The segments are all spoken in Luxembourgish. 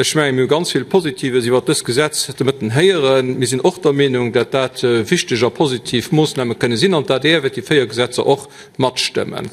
Ech mengen, mir hu ganz vill Positives iwwert dëst Gesetz de Mëtten héieren. Mir sinn och der Meenung, dat dat wichteg a positiv Moosname kënne sinn, an d'ADR wäert déi 4 Gesetzer och matstëmmen.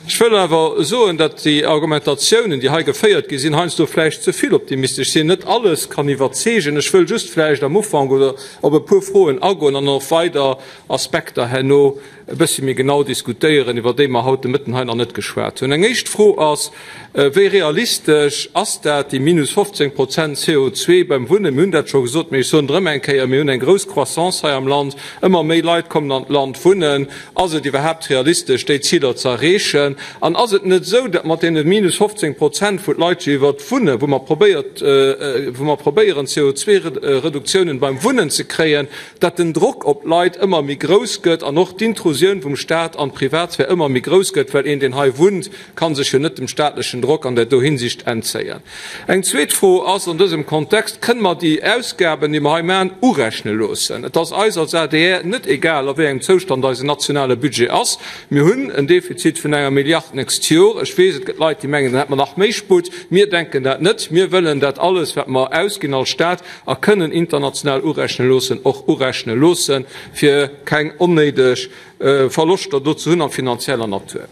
Ech wëll awer soen, datt déi Argumentatiounen, déi hei geféiert gi sinn, heiansdo vläicht ze vill optimistesch sinn. Net alles kann iwwerzeegen. Ech wëll just vläicht am Ufank oder op e puer Froen agoen an och weider Aspekter herno e bëssche méi genau diskutéieren, iwwer déi mer haut de Mëtten hei nach net geschwat hunn. Eng éischt Fro ass, Wéi realistesch ass dat, déi minus 15 Prozent CO2 beim Wunnen? Mir hunn dat scho gesot, mee ech soen et erëm eng Kéier, Mir hunn eng grouss Croissance hei am Land, ëmmer méi Leit kommen an d'Land wunnen. Ass et iwwerhaapt realistesch, déi Ziler ze erreechen? An ass et net esou, datt mat deene minus 15 Prozent, wou d'Leit jo iwwert d'Wunnen, wou mer probéiert, wou mer probéieren, CO2-Reduktiounen beim Wunnen ze kréien, datt den Drock op d'Leit ëmmer méi grouss gëtt an och d'Intrusioun vum Staat an d'Privatsphär ëmmer méi grouss gëtt, well een, deen hei wunnt, ka sech jo net dem staatlechen Drock an där do Hinsicht entzéien. Eng zweet Fro ass an dësem Kontext, Kënne mer déi Ausgaben, déi mer hei maachen, urechne loossen? Et ass eis als adr net egal, a wéi engem Zoustand eisen nationale Budget ass. Mir hunn en Defizit vun enger Milliard d'nächst Jor. Ech weess, et gëtt Leit, déi mengen, dann hätte mer nach méi Sputt. Mir denken dat net. Mir wëllen, dat alles, wat mer ausginn als Staat, a kënnen international urechne loossen, och urechne loossen, fir keng onnéideg Verloschter do ze hunn a finanzieller Natur.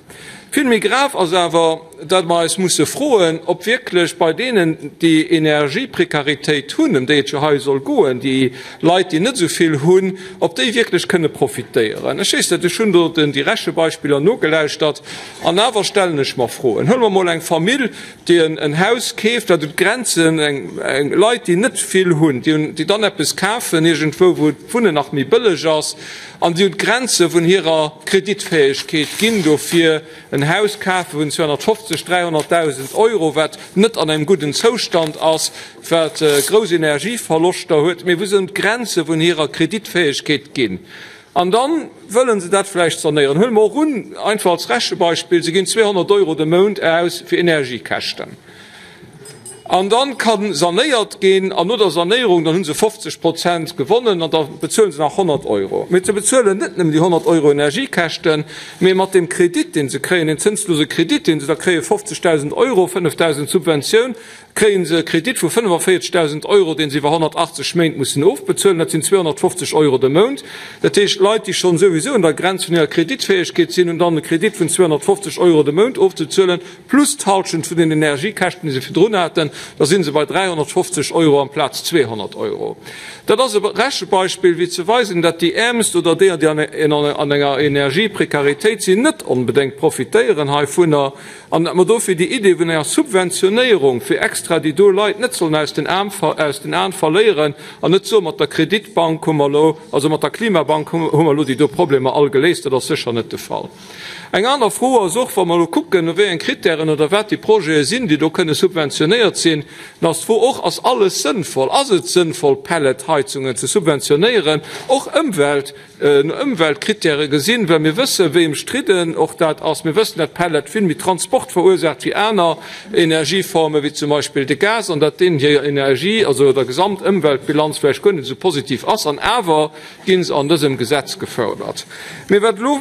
Vill méi grav ass awer, datt mer eis musse froen, ob wierklech bei deenen, déi Energieprekaritéit hunn, ëm déi et jo hei soll goen, déi Leit, déi net esou vill hunn, ob déi wierklech kënne profitéieren. Ech weess net, ech hunn do den déi Rechebeispiller nogelauschtert an awer stellen ech mer Froen. Huele mer emol eng Famill, déi en Haus keeft, dat un d'Grenzen, eng Leit, déi net vill hunn, déi dann eppes kafen iergendwou, wou d'Wunnen nach méi bëlleg ass, an déi un d'Grenze vun hirer Kreditfäegkeet ginn, dofir en Haus kafe vun 250, 300.000 Euro, wat net an engem gudden Zoustand ass, wat grouss Energieverloschter huet, mee wou se un d'Grenze vun hirer Kreditfäegkeet ginn. An da wëlle se dat vläicht sanéieren. Huele mer och un, einfach als Rechebeispill, se ginn 200 Euro de Mount aus fir Energiekäschten. An da ka sanéiert ginn an no der Sanéierung, dann hu se 50 Prozent gewonnen an da bezuele se nach 100 Euro. Mee se bezuelen net nëmmen déi 100 Euro Energiekäschten, mee mat deem Kredit, dee se kréien, deen zënslose Kredit, dee se da kréien, 50.000 Euro, 5.000 Subventioun, kréie se e Kredit vu 45.000 Euro, deen se iwwer 180 Méint mussen ofbezuelen. Dat sinn 250 Euro de Mount. Dat heescht, Leit, déi schonn souwisou un der Grenz vun hirer Kreditfäegkeet sinn, hunn dann e Kredit vun 250 Euro de Mount ofzezuelen, plus d'Hallschent vun den Energiekäschten, déi se virdrun haten. Da si se bei 350 Euro amplaz 200 Euro. Dat ass e Rechebeispill, fir ze weisen, datt déi Äermst oder déi, déi an enger Energieprekaritéit sinn, net onbedéngt profitéieren heivunner. An datt mer dofir déi Idee vun enger Subventionéierung fir extra déi do Leit net sollen aus den Aen verléieren an net soen, mat der Kreditbank hu mer elo, also mat der Klimabank hu mer elo déi do Problemer all geléist, dat ass sécher net de Fall. Eng aner Fro ass och, wa mer elo kucken, no wéi eng Kritären oder wat déi Projete sinn, déi do kënne subventionéiert sinn, dann ass d'Fro och, Ass alles sënnvoll? Ass et sënnvoll, Pelletheizungen ze subventionéieren, och Ëmwelt, no Ëmweltkrittäre gesinn, well mir wëssen, wéi ëmstridden och dat ass. Mir wëssen, dat Pellet vill méi Transport verursaacht wéi aner Energieformen, wéi zum Beispill de Gas, an dat deen hir Energie-, also der Gesamtëmweltbilanz vläicht guer net esou positiv ass. An awer gi se an dësem Gesetz gefördert. Mee wat elo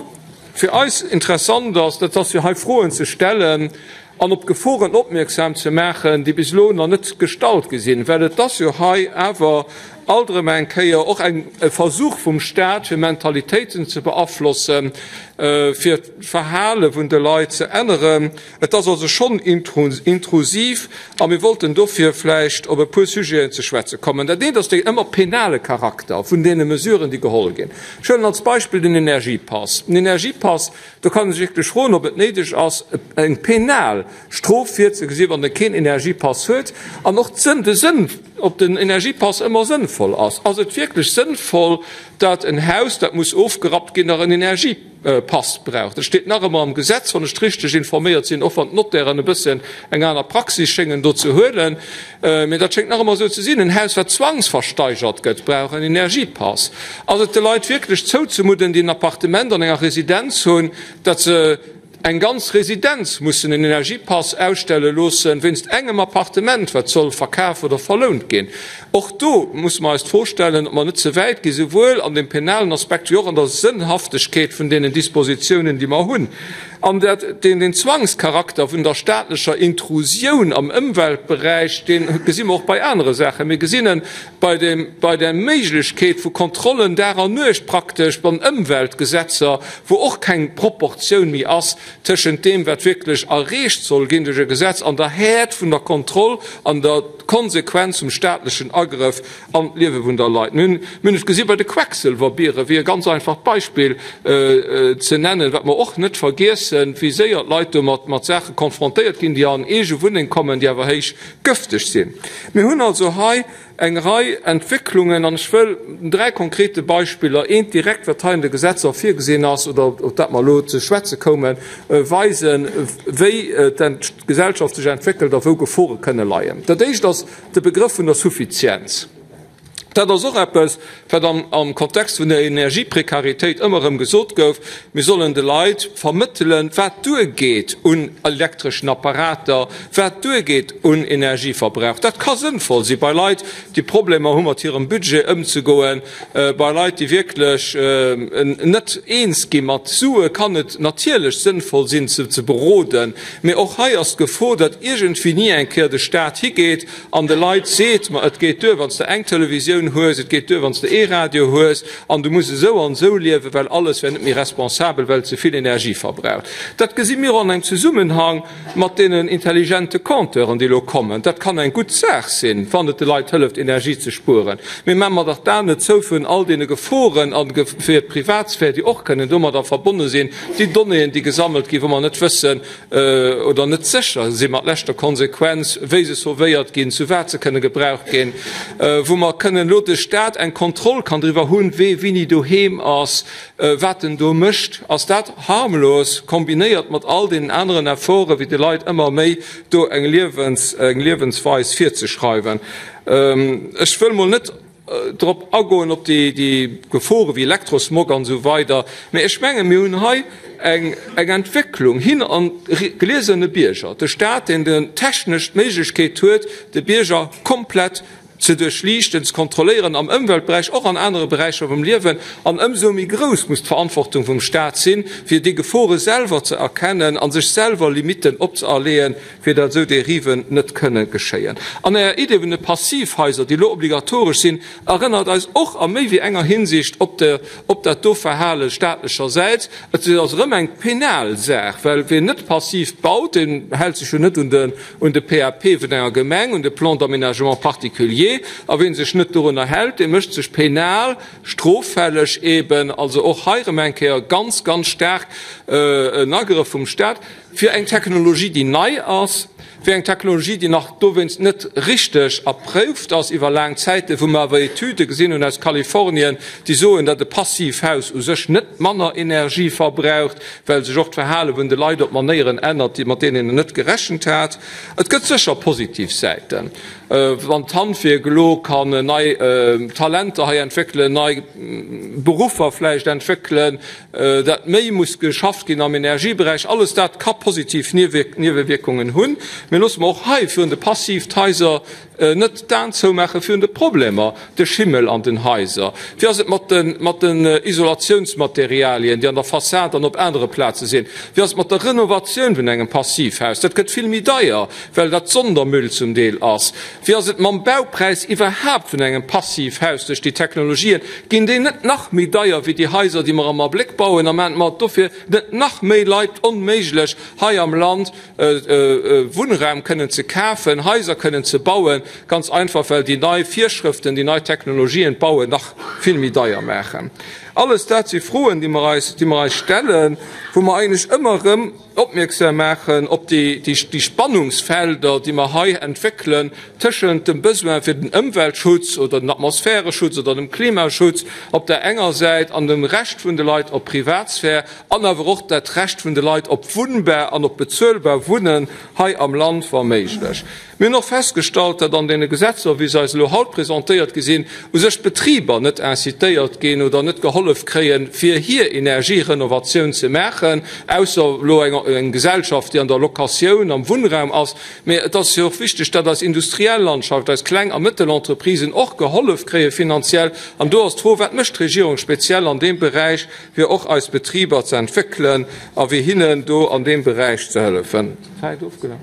fir eis interessant ass, dat ass fir hei Froen ze stellen an op Geforen opmierksam ze maachen, déi bis elo nach net gestallt gi sinn, well et ass jo hei awer alt erëm eng Kéier och eng e Versuch vum Stat, fir Mentalitéiten ze beaflossen, fir d'Verhale vun de Leit ze änneren. Et ass also schonn intrusiv a mir wollten dofir vläicht op e puer Sujeten ze schwätze kommen. Dat eent ass dee ëmmer penale Charakter vun deene Mesuren, déi geholl ginn. Ech huelen als Beispill den Energiepass. Den Energiepass, Do kann ee sech wierklech froen, ob et néideg ass, eng penal Strof virzegesinn, wann e keen Energiepass huet, an och de Sënn, ob den Energiepass ëmmer sënnvoll ass. Ass et wierklech sënnvoll, datt en Haus, dat muss ofgerappt ginn, nach en Energiepass brauch? Dat steet nach ëmmer am Gesetz, wann ech richteg informéiert sinn, och wann d'Notairen e bëssen eng aner Praxis schéngen do ze huelen. Mee dat schéngt nach ëmmer esou ze sinn, En Haus, wat zwangsversteigert gëtt, brauch en Energiepass. Ass et de Leit wierklech zouzemudden, déi en Appartement an enger Residenz hunn, datt se. eng ganz Residenz mussen en Energiepass ausstelle loossen, wéinst engem Appartement, wat soll verkaf oder verlount ginn. Och do musse mer eis d'Fro stellen, ob mer net ze wäit gi souwuel an dem penalen Aspekt wéi och an der Sënnhaftegkeet vun deenen Dispositiounen, déi mer hunn. An dat, deen, den Zwangscharakter vun der staatlecher Intrusioun am Ëmweltberäich, dee gesi mer och bei anere Saachen. Mir gesinn e bei dem, bei der Méiglechkeet vu Kontrollen Dag an Nuecht praktesch, bei den Ëmweltgesetzer, wou och keng Proportioun méi ass tëschent deem, wat wierklech erreecht soll ginn duerch e Gesetz, an der Häert vun der Kontroll an der Konsequenz vum staatlechen Agrëff an d'Liewe vun der Leit. Mir hunn et gesi bei de Quecksëlwerbieren, fir e ganz einfacht Beispill ze nennen, wat mer och net vergiessen, wéi séier d'Leit do mat Saache konfrontéiert ginn, déi an eege Wunneng kommen, déi awer héich gëfteg sinn. Mir hunn also hei eng Rei Entwécklungen, an ech wëll dräi konkrete Beispiller, eent direkt, wat hei an de Gesetzer virgesinn ass oder op dat mer elo ze schwätze koumen, weisen, wéi d'Gesellschaft sech entwéckelt a wou Gefore kënne leien. Dat éischt ass de Begrëff vun der Suffizienz. Dat ass och eppes, wat am Kontext vun der Energieprekaritéit ëmmer erëm gesot gouf, Mir sollen de Leit vermëttelen, wat duergeet un elektreschen Apparater, wat duergeet un Energieverbrauch. Dat ka sënnvoll si bei Leit, déi Problemer hu mat hirem Budget ëmzegoen, bei Leit, déi wierklech net eens gi mat Sue kann et natierlech sënnvoll sinn, se ze beroden. Mee och hei ass d'Gefor, datt iergendwéi ni eng Kéier de Staat higeet an de Leit seet, ma et geet duer, wann s de eng Televisioun hues, et geet duer, wann s de ee Radio hues, an du muss esou an esou liewen, well alles wär net méi responsabel, well et ze vill Energie verbraucht. Dat gesi mir och an engem Zesummenhang mat deenen intelligente Compteuren, déi elo kommen. Dat kann eng gutt Saach sinn, wann et de Leit hëlleft, Energie ze spueren. Mee maache mer dach d'Aen net zou virun all deene Geforen a fir d'Privatsphär, déi och kënnen domadder verbonne sinn, déi Donnéeën, déi gesammelt ginn, wou mer net wëssen oder net sécher si mat leschter Konsequenz, wéi se sauvéiert ginn, zu wat se kënne gebraucht ginn, wou mer kënnen elo de Stat eng Kontroll kann driwwer hunn, wee wéini doheem ass, wat en do mécht. Ass dat harmlos, kombinéiert mat all deenen aneren Efforten, wéi de Leit ëmmer méi do eng Liewens, eng Liewensweis virzeschreiwen? Ech wëll mol net drop agoen, op déi Gefore wéi Elektrosmog an esou weider, mä ech menge mir hunn hei eng Entwécklung hin an gläserne Bierger, de Stat, deen de technesch d'Méiglechkeet huet, de Bierger komplett ze duerchliichten, ze kontrolléieren am Ëmweltberäich, och an anere Beräicher vum Liewen. An ëmsou méi grouss muss d'Verantwortung vum Stat sinn, fir déi Gefore selwer ze erkennen a sech selwer Limitten opzëerleeën, fir datt esou Dériven net kënne geschéien. An Är Idee vun de Passivhaiser, déi elo obligatoresch sinn, erënnert eis och a méi wéi enger Hinsicht op de, op dat do Verhale staatlechersäits. Et ass erëm eng penal Saach, well wien net passiv baut, deen hält sech jo net un de, un de PAP vun enger Gemeng, un de Plan d'aménagement particulier. A wien sech net dorunner hält, dee mécht sech penal stroffälleg eben. Also och hei erëm eng Kéier ganz, ganz staark en Agrëff vum Stat. Fir eng Technologie, déi nei ass, fir eng Technologie, déi nach dowéinst net richteg erprouft ass iwwer laang Zäiten, wou mer awer Etüde gesinn hunn aus Kalifornien, déi soen, datt e Passivhaus u sech net manner Energie verbraucht, well sech och d'Verhale vun de Leit op Manéieren ännert, déi mat deenen een net gerechent hat. Et gëtt sécher positiv Säiten, wann d'Handwierk elo kann nei Talenter hei entwéckelen, nei Beruffer vläicht entwéckelen, dat méi muss geschafft ginn am Energieberäich, alles dat ka positiv Niewewierkungen hunn. Mee loosse mer och hei virun de Passivthaiser net d'Aen zoumaache virun de Problemer, de Schimmel an den Haiser. Wéi ass et mat den Isolatiounsmaterialien, déi an der Fassad an op anere Plaze sinn? Wéi ass et mat der Renovatioun vun engem Passivhaus? Dat gëtt vill méi deier, well dat Sondermüll zum Deel ass. Wéi ass et mam Baupräis iwwerhaapt vun engem Passivhaus? Duerch déi Technologien ginn déi net nach méi deier wéi déi Haiser, déi mer am Abléck bauen? A maachen mer et dofir net nach méi Leit onméiglech, hei am Land Wunnraum kënnen ze kafen, Haiser kënnen ze bauen, ganz einfach well déi nei Virschrëften, déi nei Technologien d'Bauen nach vill méi deier maachen? Alles dat si Froen, déi mer eis, déi mer eis stellen, wou mer eigentlech ëmmer erëm, Opmierksam maachen op déi Spannungsfelder, déi mer hei entwéckelen tëschent dem Besoin fir den Ëmweltschutz oder den Atmosphäreschutz oder dem Klimaschutz op där enger Säit an dem Recht vun de Leit op Privatsphär an awer och dat Recht vun de Leit op wunnbar an op bezuelbar Wunnen hei am Land, wa méiglech. Mir hunn och festgestallt, datt an deene Gesetzer, wéi se eis elo haut presentéiert gi sinn, u sech d'Betriber net incitéiert ginn oder net gehollef. gehollef kréien, fir hir Energierenovatioun ze maachen, ausser elo eng Gesellschaft, déi an der Locatioun am Wunnraum ass. Mä et ass jo och wichteg, datt eis industriell Landschaft, eis Kleng a Mëttelentreprisen och gehollef kréie finanziell. An do ass d'Fro, Wat mécht d'Regierung speziell an deem Beräich, fir och eis Betriber ze entwéckelen a fir hinnen do an deem Beräich ze hëllefen? Zäit ofgelaf.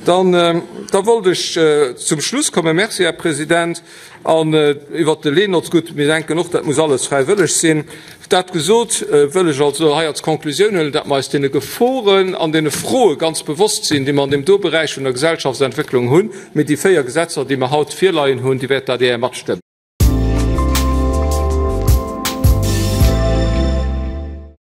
Dann, da wollt ech zum Schluss kommen. Merci, Här President. An iwwert de Leennotzgut, mir denken och, dat muss alles fräiwëlleg sinn. Dat gesot, wëll ech also hei als Konklusioun huelen, datt mer eis deene Geforen an deene Froe ganz bewosst sinn, déi mer an deem do Beräich vun der Gesellschaftsentwécklung hunn. Mee déi 4 Gesetzer, déi mer haut virleien hunn, déi wäert d'ADR matstëmmen.